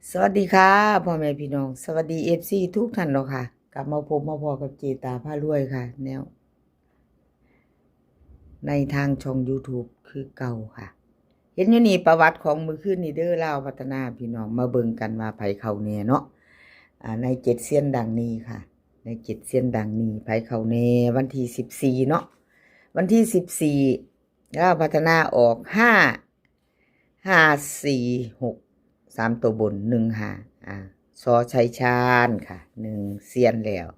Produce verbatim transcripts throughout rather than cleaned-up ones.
สวัสดีค่ะ พ่อแม่พี่น้อง สวัสดี เอฟซี ทุกท่านเนาะค่ะ กลับมาพบมาพ้อกับเจตาพารวยค่ะ แนว ในทางช่อง YouTube คือเก่าค่ะ เห็นอยู่นี่ประวัติของมื้อคืนนี้เด้อ ลาวพัฒนา พี่น้องมาเบิ่งกันว่าไผเข้าแน่เนาะ อ่า ในเจ็ดเซียนดังนี้ค่ะ ในเจ็ดเซียนดังนี้ไผเข้าแน่ วันที่สิบสี่เนาะ วันที่สิบสี่ ลาวพัฒนาออก ห้า ห้า สี่ หก สาม ตัวบน หนึ่ง ห้า อ่า ส.ชัยชาญค่ะ หนึ่ง เซียนแล้ว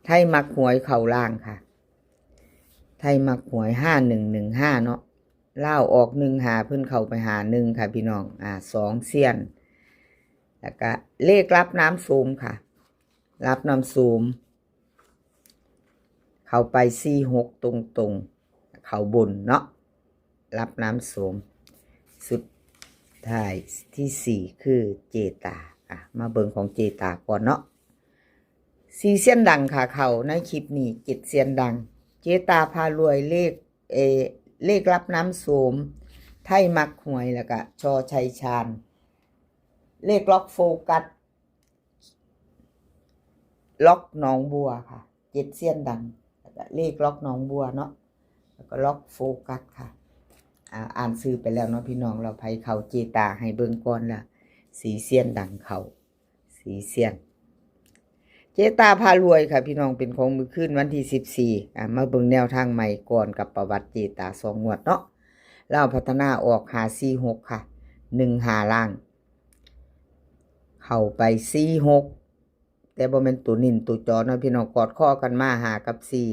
ไทยมักหวยเข้าล่างค่ะ ไทยมักหวย ห้า หนึ่ง หนึ่ง ห้า เนาะ ลาวออก หนึ่ง ห้า เพิ่นเข้าไป ห้า หนึ่ง ค่ะพี่น้อง อ่า สอง เซียน แล้วก็เลขลับน้ำโสมค่ะ ลับน้ำโสม เข้าไป สี่ หก ตรงๆ เข้าบนเนาะ ลับน้ำโสม สุดท้ายที่สี่คือเจตา อ่ะ มาเบิ่งของเจตาก่อนเนาะ สี่ เซียนดังค่ะ เข้าในคลิปนี้ เจ็ด เซียนดัง เจตาพารวยเลข เอ เลขลับน้ำโสม ไทยมักหวย แล้วก็ ช.ชัยชาญ เลขล็อกโฟกัส ล็อกหนองบัวค่ะ เจ็ด เซียนดัง แล้วก็เลขล็อกหนองบัวเนาะ แล้วก็ล็อกโฟกัสค่ะ อ่า อ่านชื่อไปแล้วเนาะพี่น้อง เราไผเข้าเจตาให้เบิ่งก่อนละ สี่ เซียนดังเข้า สี่ เซียน เจตาพารวยค่ะพี่น้อง เป็นของมื้อคืนวันที่สิบสี่ อ่า มาเบิ่งแนวทางใหม่ก่อนกับประวัติเจตาสองงวดเนาะ ลาวพัฒนาออก ห้า สี่ หก ค่ะ หนึ่ง ห้า ล่าง เข้าไป สี่ หก แต่บ่แม่นตัวนิ่นตัวจอเนาะพี่น้อง กอดคอกันมา ห้า กับ สี่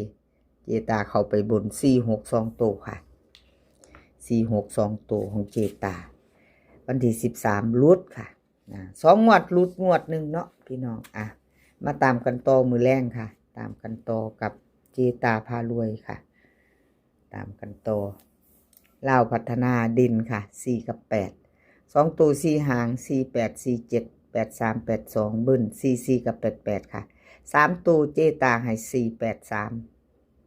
เจตาเข้าไปบน สี่ หก สอง ตัวค่ะ สี่ หก สอง ตัวของเจตา วันที่สิบสาม หลุดค่ะ อ่า สองงวดหลุดงวดหนึ่งเนาะพี่น้อง อ่ะ มาตามกันต่อมื้อแลงค่ะ ตามกันต่อกับเจตาพารวยค่ะ ตามกันต่อ ลาวพัฒนาเด่นค่ะ สี่ กับ แปด สอง ตัว สี่ หาง สี่ แปด สี่ เจ็ด แปด สาม แปด สอง เบิ้ล สี่ สี่ กับ แปด แปด ค่ะ สาม ตัวเจตาให้ สี่ แปด สาม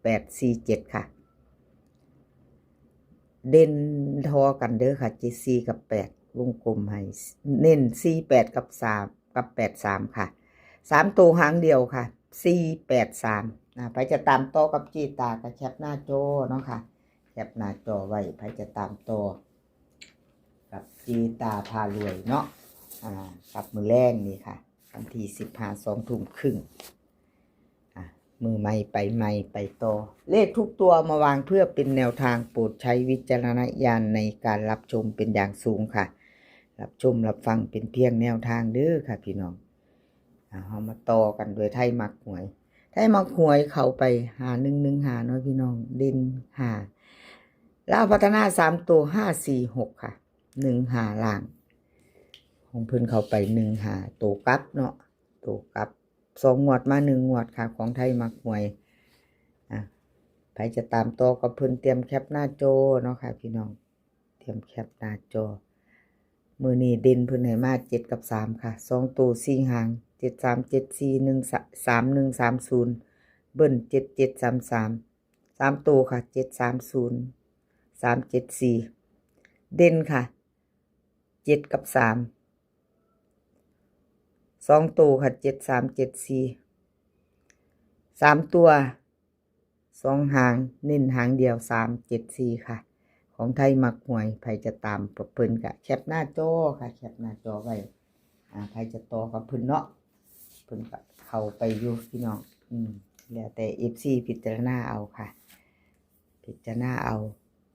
แปด สี่ เจ็ด ค่ะ เด่นทอกันเด้อค่ะ เจ็ด สี่ กับ แปด วงกลมให้ เน้น สี่ แปด กับ สาม กับ แปด สาม ค่ะ สาม ตัวหางเดียวค่ะ สี่ แปด สาม อ่า ไผจะตามต่อกับเจตาก็แคปหน้าจอเนาะค่ะ แคปหน้าจอไว้ ไผจะตามต่อกับเจตาพารวยเนาะ อ่า กับมื้อแลงนี่ค่ะ วันที่สิบห้า สองทุ่มครึ่ง อ่ะ มือใหม่ไปใหม่ไปต่อ เลขทุกตัวมาวางเพื่อเป็นแนวทาง โปรดใช้วิจารณญาณในการรับชมเป็นอย่างสูงค่ะ รับชมรับฟังเป็นเพียงแนวทางเด้อค่ะพี่น้อง อ่ะ เฮามาต่อกันด้วยไทยมักหวย ไทยมักหวยเข้าไป ห้า หนึ่ง หนึ่ง ห้า เนาะพี่น้อง เด่น ห้า ลาวพัฒนา สาม ตัว ห้า สี่ หก ค่ะ หนึ่ง ห้า ล่าง ของเพิ่นเข้าไป หนึ่ง ห้า ตัวกลับเนาะ ตัวกลับ สองงวดมาหนึ่งงวดค่ะ ของไทยมักหวย อ่ะ ไผจะตามต่อกับเพิ่นเตรียมแคปหน้าจอเนาะค่ะพี่น้อง เตรียมแคปหน้าจอ มื้อนี้เด่นเพิ่นให้มา เจ็ด กับ สาม ค่ะ สอง ตัว สี่ หาง เจ็ด สาม เจ็ด สี่ หนึ่ง สาม หนึ่ง สาม ศูนย์ เบิ้ล เจ็ด เจ็ด สาม สาม สาม ตัวค่ะ เจ็ด สาม ศูนย์ สาม เจ็ด สี่ เด่นค่ะ เจ็ด กับ สาม สอง ตัวค่ะ เจ็ด สาม เจ็ด สี่ สาม ตัว สอง หาง เน้นหางเดียว สาม เจ็ด สี่ ค่ะ ของไทยมักหวย ไผจะตามเพิ่นก็แคปหน้าจอค่ะ แคปหน้าจอไว้ อ่า ไผจะต่อกับเพิ่นเนาะ เพิ่นก็เข้าไปอยู่พี่น้อง อืม แล้วแต่ เอฟซี พิจารณาเอาค่ะ พิจารณาเอา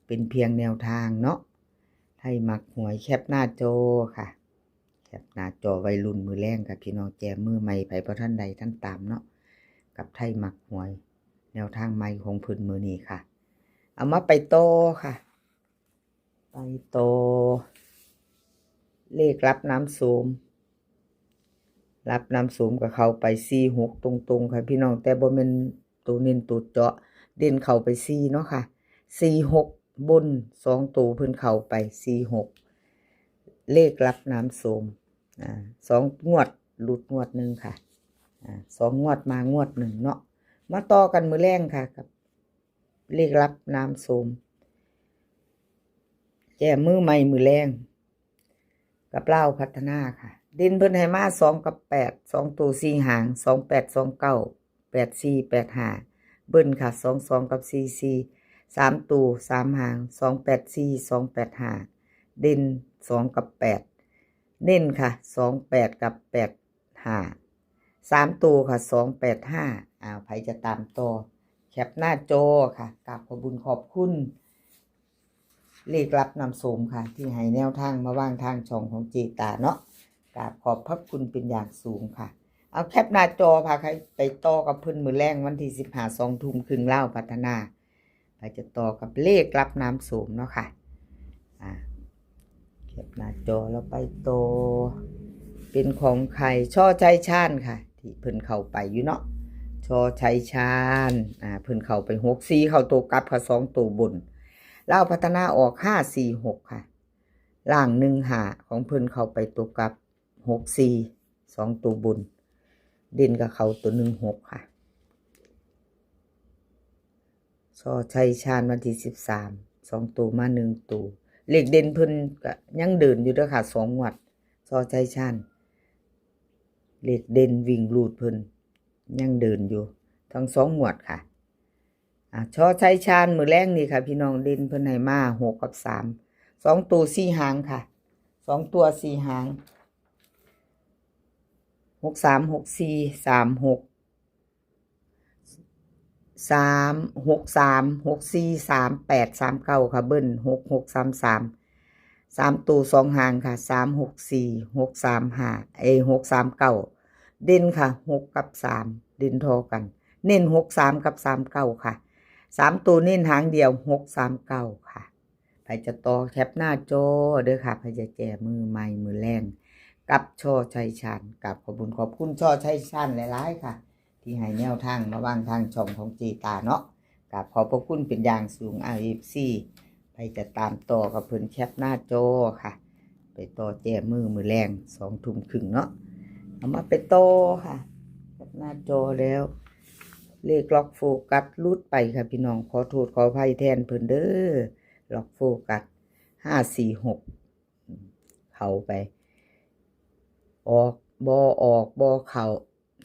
เป็นเพียงแนวทางเนาะ ไทยมักหวย แคปหน้าจอค่ะ แคปหน้าจอไว้ลุ้นมื้อแลงค่ะพี่น้อง แจมมือใหม่ ไผบ่ทันได้ทันตามเนาะ กับไทยมักหวย แนวทางใหม่ของเพิ่นมื้อนี้ค่ะ เอามาไปต่อค่ะ ไปต่อ เลขลับน้ำโสม ลับน้ำโสมก็เข้าไป สี่ หก ตรงๆ ค่ะพี่น้อง แต่บ่แม่นตัวเน้นตัวเจาะ เด่นเข้าไป สี่ เนาะค่ะ สี่ หก บน สอง ตัวเพิ่นเข้าไป สี่ หก เลขลับน้ำโสม อ่า สองงวดหลุดงวดหนึ่งค่ะ อ่า สองงวดมางวดหนึ่งเนาะ มาต่อกันมื้อแลงค่ะ กับเลขลับน้ำโสม แจมมือใหม่มื้อแลง ก กับลาวพัฒนาค่ะ เด่นเพิ่นให้มาสองกับแปด สองตัวสี่หาง สองแปด สองเก้า แปดสี่ แปดห้า เบิ้ลค่ะ สองสอง กับ สี่สี่ สามตัวสามหาง สองแปดสี่ สองแปดห้า เด่นสองกับแปด เน้นค่ะ สองแปด กับ แปดห้า สามตัวค่ะ สองแปดห้า อ้าว ไผจะตามต่อ แคปหน้าจอค่ะ กราบขอบบุญขอบคุณ เลขลับนำโชคค่ะ ที่ให้แนวทางมาวางทางช่องของเจตาเนาะ กราบขอบพระคุณเป็นอย่างสูงค่ะ เอาแคปหน้าจอพาใครไปต่อกับเพิ่นมื้อแลงวันที่สิบห้า สองทุ่มครึ่งลาวพัฒนา ไปจะต่อกับเลขลับนำโชคเนาะค่ะ อ่า แคปหน้าจอแล้วไปต่อ เป็นของใคร ชอชัยชาญค่ะ ที่เพิ่นเข้าไปอยู่เนาะ ชอชัยชาญ อ่า เพิ่นเข้าไป หกสี่ เข้าตัวกลับค่ะ สองตัวบน ลาวพัฒนาออก ห้าสี่หก ค่ะ ล่าง หนึ่งห้า ของเพิ่นเข้าไปตัวกลับ หกสี่ สองตัวบน เด่นกับเขาตัว หนึ่งหก ค่ะ ชอชัยชาญวันที่สิบสาม สองตัวมาหนึ่งตัว เลขเด่นเพิ่นก็ยังเดินอยู่เด้อค่ะ สองงวด ชอชัยชาญ เลขเด่นวิ่งรูดเพิ่นยังเดินอยู่ ทั้งสองงวดค่ะ อ่ะ ชอชัยชาญมื้อแลงนี่ค่ะ พี่น้อง เด่นเพิ่นให้มา หก กับ สาม สองตัวสี่หางค่ะ สองตัวสี่หาง หกสาม หกสี่ สามหก สามหกสาม หกสี่ สามแปด สามเก้า ค่ะ เบิ้ล หกหกสามสาม สามตัวสองหางค่ะ สามหกสี่ หกสามห้า เอ้ย หกสามเก้า เด่นค่ะ หก กับ สาม เด่นทอกัน เน้น หกสาม กับ สามเก้า ค่ะ สามตัวเน้นหางเดียว หกสามเก้า ค่ะ ไผจะต่อแคปหน้าจอเด้อค่ะ ไผจะแจมือใหม่มื้อแลง กับชอชัยชาญ กราบขอบบุญขอบคุณชอชัยชาญหลายๆค่ะ ที่ให้แนวทางมาวางทางช่องของเจตาเนาะ กราบขอบพระคุณเป็นอย่างสูง อาร์ เอฟ ซี ไผจะตามต่อกับเพิ่นแคปหน้าจอค่ะ ไปต่อแจมือมื้อแลง สองทุ่มครึ่งเนาะ เอามาไปต่อค่ะ แคปหน้าจอแล้ว เลขล็อกโฟกัสหลุดไปค่ะพี่น้อง ขอโทษขออภัยแทนเพิ่นเด้อ ล็อกโฟกัส ห้าสี่หก เข้าไป ออก บ่ออก บ่เข้า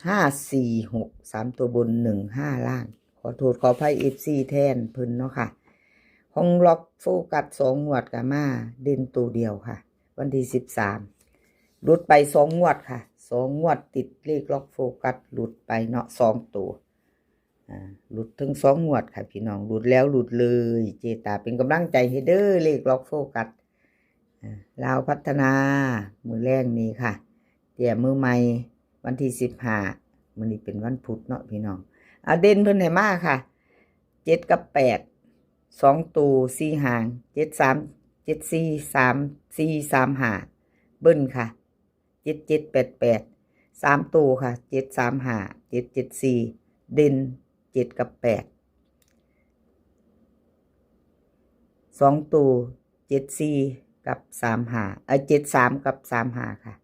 ห้าสี่หก สามตัวบน หนึ่งห้า ล่าง ขอโทษขออภัย เอฟซี แทนเพิ่นเนาะค่ะ ของล็อกโฟกัสสองงวดก็มาเด่นตัวเดียวค่ะ วันที่สิบสาม หลุดไปสองงวดค่ะ สองงวดติดเลขล็อกโฟกัสหลุดไปเนาะ สองตัว อ่า หลุดทั้งสองงวดค่ะพี่น้อง หลุดแล้วหลุดเลย เจตาเป็นกำลังใจให้เด้อ เลขล็อกโฟกัส อ่า ลาวพัฒนา มื้อแลงนี้ค่ะ แจมือใหม่ วันที่สิบห้า มื้อนี้เป็นวันพุธเนาะพี่น้อง อ่า เด่นเพิ่นให้มาค่ะ เจ็ด กับ แปด สองตัวสี่หาง เจ็ดสาม เจ็ดสี่ สามสี่ สามห้า เบิ้ลค่ะ เจ็ดเจ็ดแปดแปด สามตัวค่ะ เจ็ดสามห้า เจ็ดเจ็ดสี่ เด่น เจ็ด กับ แปด สองตัว เจ็ดสี่ กับ สามห้า เอ้ย เจ็ดสาม กับ สามห้า ค่ะ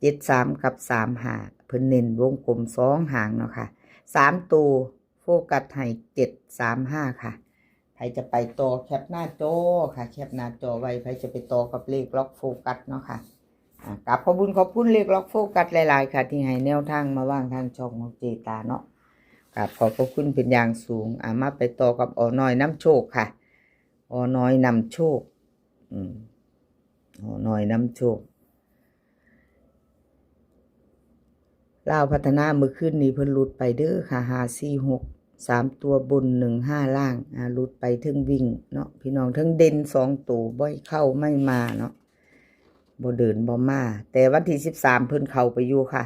เจ็ดสาม กับ สามห้า เพิ่นเน้นวงกลมสองหางเนาะค่ะ สามตัวโฟกัสให้ เจ็ดสามห้า ค่ะ ไผจะไปต่อแคปหน้าจอค่ะ แคปหน้าจอไว้ ไผจะไปต่อกับเลขล็อกโฟกัสเนาะค่ะ อ่า กราบขอบบุญขอบคุณเลขล็อกโฟกัสหลายๆค่ะ ที่ให้แนวทางมาวางทางช่องของเจตาเนาะ กราบขอบพระคุณเป็นอย่างสูง อ่า มาไปต่อกับออน้อยนำโชคค่ะ ออน้อยนำโชค อืม ออน้อยนำโชค ลาวพัฒนามื้อคืนนี้เพิ่นหลุดไปเด้อค่ะ ห้าสี่หก สามตัวบน หนึ่งห้า ล่าง อ่า หลุดไปเทิงวิ่งเนาะพี่น้อง เทิงเด่นสองตัว บ่เข้าไม่มาเนาะ บ่เดินบ่มา แต่วันที่สิบสามเพิ่นเข้าไปอยู่ค่ะ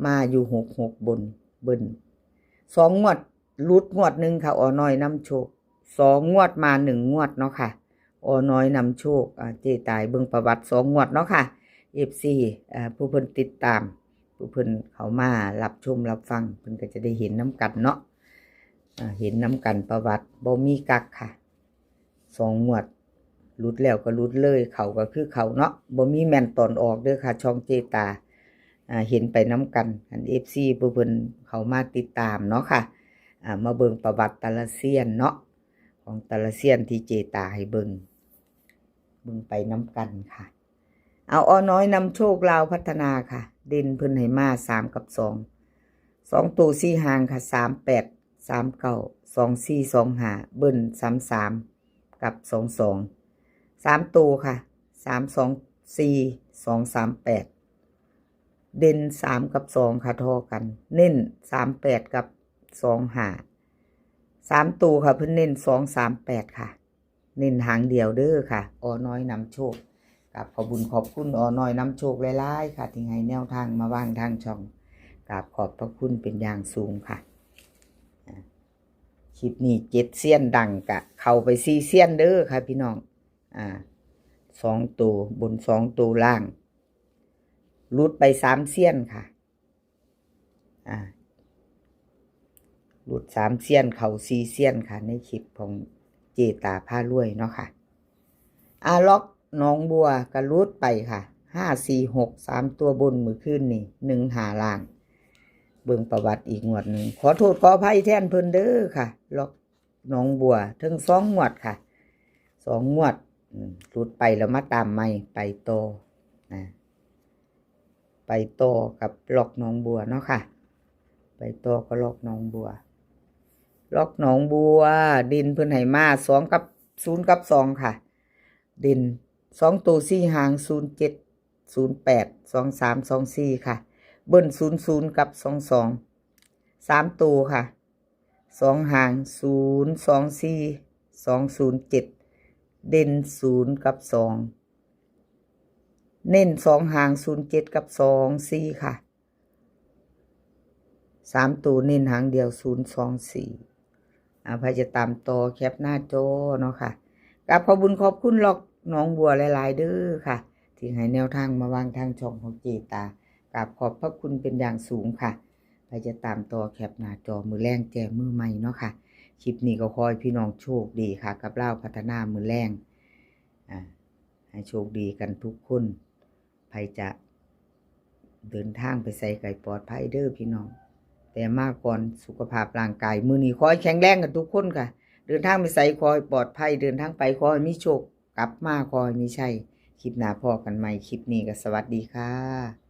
มาอยู่ หกหก บน เบิ้ล สองงวด หลุดงวดหนึ่งค่ะ ออน้อยนำโชค สองงวดมาหนึ่งงวดเนาะค่ะ ออน้อยนำโชค อ่า เจตาเบิ่งประวัติสองงวดเนาะค่ะ เอฟซี อ่า ผู้เพิ่นติดตาม ผู้เพิ่นเข้ามารับชมรับฟัง เพิ่นก็จะได้เห็นนำกันเนาะ อ่า เห็นนำกันประวัติ บ่มีกักค่ะ สองงวด หลุดแล้วก็หลุดเลย เข้าก็คือเข้าเนาะ บ่มีแม่นตอนออกเด้อค่ะ ช่องเจตา อ่า เห็นไปนำกัน อัน เอฟซี ผู้เพิ่นเข้ามาติดตามเนาะค่ะ อ่า มาเบิ่งประวัติแต่ละเซียนเนาะ ของแต่ละเซียนที่เจตาให้เบิ่ง เบิ่งไปนำกันค่ะ เอา อ.น้อยนำโชค ลาวพัฒนาค่ะ เด่นเพิ่นให้มาสามกับสอง สองตัวสี่หางค่ะ สามแปด สามเก้า สองสี่ สองห้า เบิ้ลสามสาม กับสองสอง สามตัวค่ะ สามสองสี่ สองสามแปด เด่นสามกับสองค่ะ ทอกัน เน้นสามแปดกับสองห้า สามตัวค่ะ เพิ่นเน้นสองสามแปดค่ะ เน้นหางเดียวเด้อค่ะ อ.น้อยนำโชค กราบขอบบุญขอบคุณ อ.น้อยนำโชคหลายๆค่ะ ที่ให้แนวทางมาวางทางช่อง กราบขอบพระคุณเป็นอย่างสูงค่ะ อ่า คลิปนี้เจ็ดเซียนดังกะเข้าไปสี่เซียนเด้อค่ะพี่น้อง อ่า สองตัวบน สองตัวล่าง หลุดไปสามเซียนค่ะ อ่า หลุดสามเซียน เข้าสี่เซียนค่ะ ในคลิปของเจตาพารวยเนาะค่ะ อ่า ล็อกหนองบัวก็หลุดไปค่ะ ห้าสี่หก สามตัวบน มื้อคืนนี่ หนึ่งห้า ล่าง เบิ่งประวัติอีกงวดหนึ่ง ขอโทษขออภัยแทนเพิ่นเด้อค่ะ ล็อกหนองบัวถึงสองงวดค่ะ สองงวด อืม หลุดไปแล้วมาตามใหม่ ไปต่อนะ ไปต่อกับล็อกหนองบัวเนาะค่ะ ไปต่อกับล็อกหนองบัว ล็อกหนองบัว เด่นเพิ่นให้มาสองกับ ศูนย์กับสองค่ะ เด่นสองตัวสี่หาง ศูนย์เจ็ด ศูนย์แปด สองสาม สองสี่ค่ะ เบิ้ลศูนย์ศูนย์กับสองสอง สามตัวค่ะ สองหาง ศูนย์สองสี่ สองศูนย์เจ็ด เด่นศูนย์กับสอง เน้นสองหาง ศูนย์เจ็ดกับสองสี่ค่ะ สามตัวเน้นหางเดียว ศูนย์สองสี่ อ่า ไผจะตามต่อแคปหน้าจอเนาะค่ะ กราบขอบบุญขอบคุณล็อกหนองบัวหลายๆเด้อค่ะ ที่ให้แนวทางมาวางทางช่องของเจตา กราบขอบพระคุณเป็นอย่างสูงค่ะ ไผจะตามต่อแคปหน้าจอ มื้อแลงแจ้งมื้อใหม่เนาะค่ะ คลิปนี้ก็ขอให้พี่น้องโชคดีค่ะ กับลาวพัฒนามื้อแลง อ่า ให้โชคดีกันทุกคน ไผจะเดินทางไปไสก็ให้ปลอดภัยเด้อพี่น้อง แต่มาก่อนสุขภาพร่างกาย มื้อนี้ขอให้แข็งแรงกันทุกคนค่ะ เดินทางไปไสขอให้ปลอดภัย เดินทางไปขอให้มีโชค กลับมาขอให้มีชัย คลิปหน้าพ้อกันใหม่ คลิปนี้ก็สวัสดีค่ะ